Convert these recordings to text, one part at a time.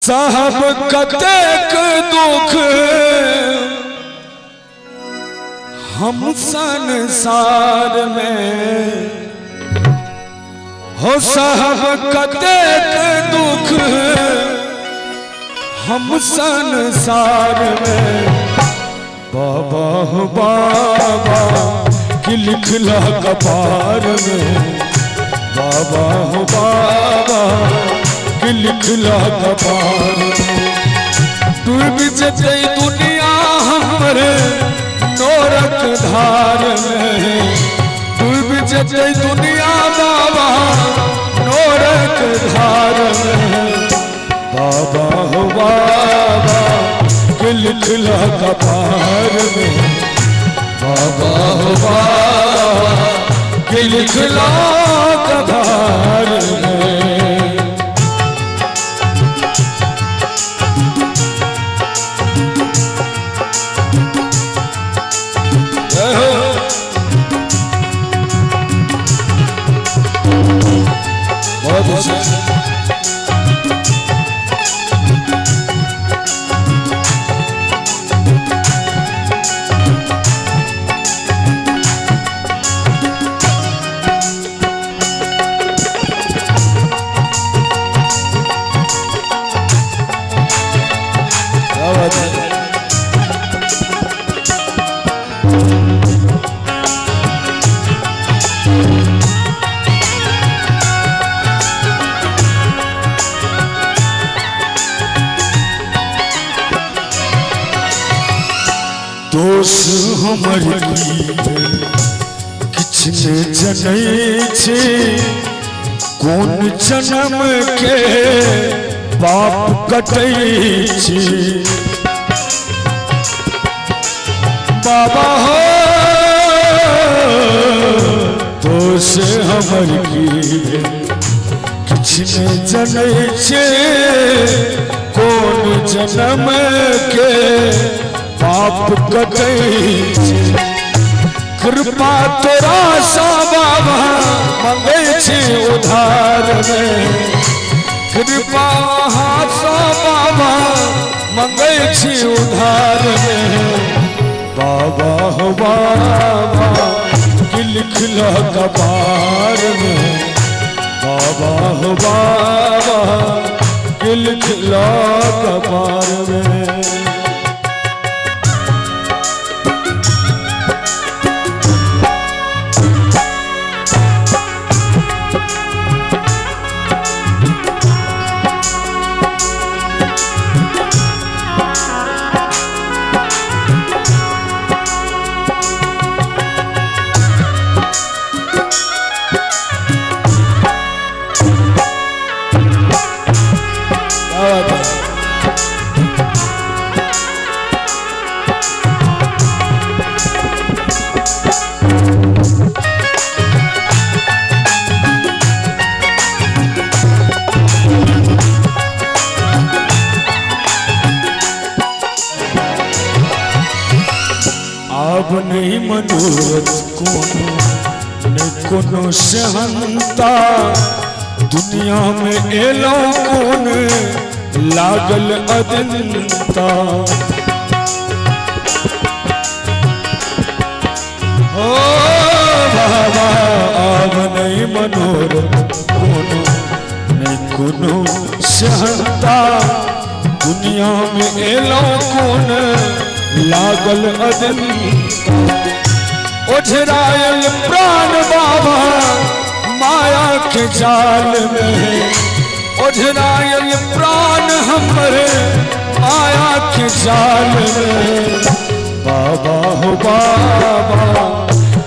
साहब कतेक दुख हम संसार में, हो साहब कतेक दुख हम संसार में। बाबा हो बाबा कि लिखला कपार में, बाबा हो बाबा कि लिखला कपार में। डूब जतै दुनिया हमरे नोरक धार में, डूब जतै दुनिया बाबा नोरक धार में। बाबा हो बाबा कि लिखला कपार में, बाबा हो बाबा कि लिखला कपार में। दोष हमर की किछ ने जनै छी, कोन जन्म के पाप कटै छी। बाबा हो दोष हमर की किछ ने जनै छी, कोन जन्म के पाप कटै छी। कृपा तोरा सा बाबा मंगै छी उधार में, कृपा सा बाबा मंगै छी उधार में। बाबा हो बाबा कि लिखला कपार में, बाबा हो बाबा कि लिखला कपार में। अब नहीं मनोरथ कोनो नहीं कोनो सहनता, दुनिया में एलो कोन लागल अदनता। हो बाबा अब नहीं मनोरथ कोनो नहीं कोनो सहनता, दुनिया में एलो कोन लागल अदनता। ओझरायल प्राण बाबा माया के जाल में, ओझरायल प्राण हमरे माया के जाल में। बाबा हो बाबा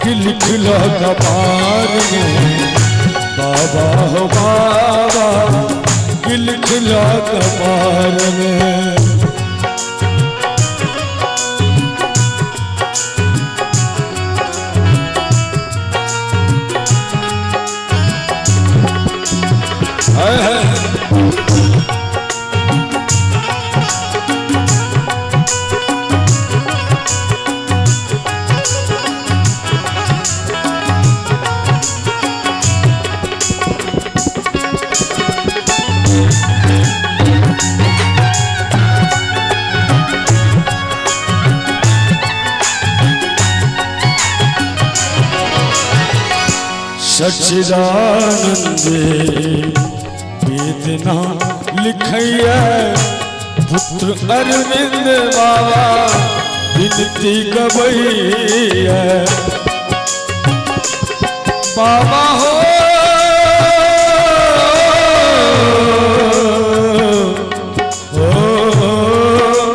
कि लिखला कपार में, बाबा हो बाबा कि लिखला कपार में। सच्चिदानंद वेदना लिखैया पुत्र अरविंद बाबा विनती गबैया। बाबा हो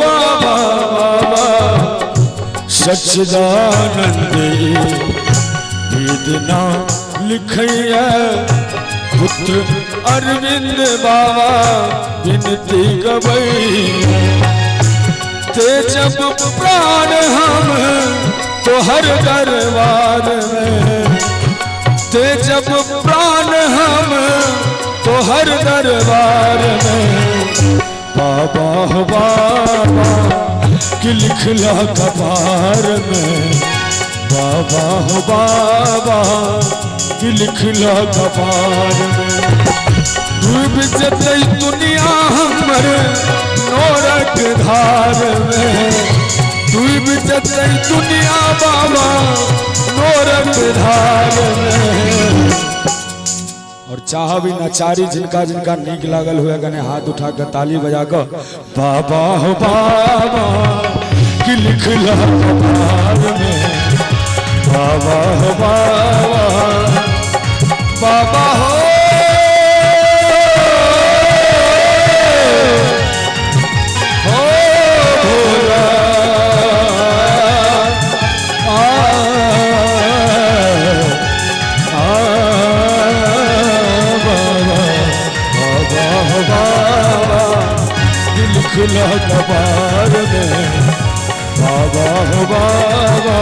बाबा बाबा सच्चिदानंद वेदना लिखैया पुत्र अरविंद बाबा विनती गबैया। ते जब प्राण हम तोहर दरबार में, ते जब प्राण हम तोहर दरबार में, बाबा हो बाबा कि लिखला कपार में, बाबा हो बाबा कि लिखला कपार में। डूब जतई दुनिया हमर नोरक धार में, डूब जतई दुनिया बाबा नोरक धार में। और चाह भी नचारी जिनका जिनका नीक लागल हुए कने हाथ उठा कर ताली बजा कर बाबा हो बाबा कि लिखला कपार में, बाबा हो बाबा बाबा हो भोला आ, आ, बाबा बाबा हो बाबा लिखला कपार में, बाबा हो बाबा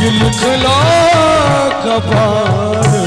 लिखला कपार।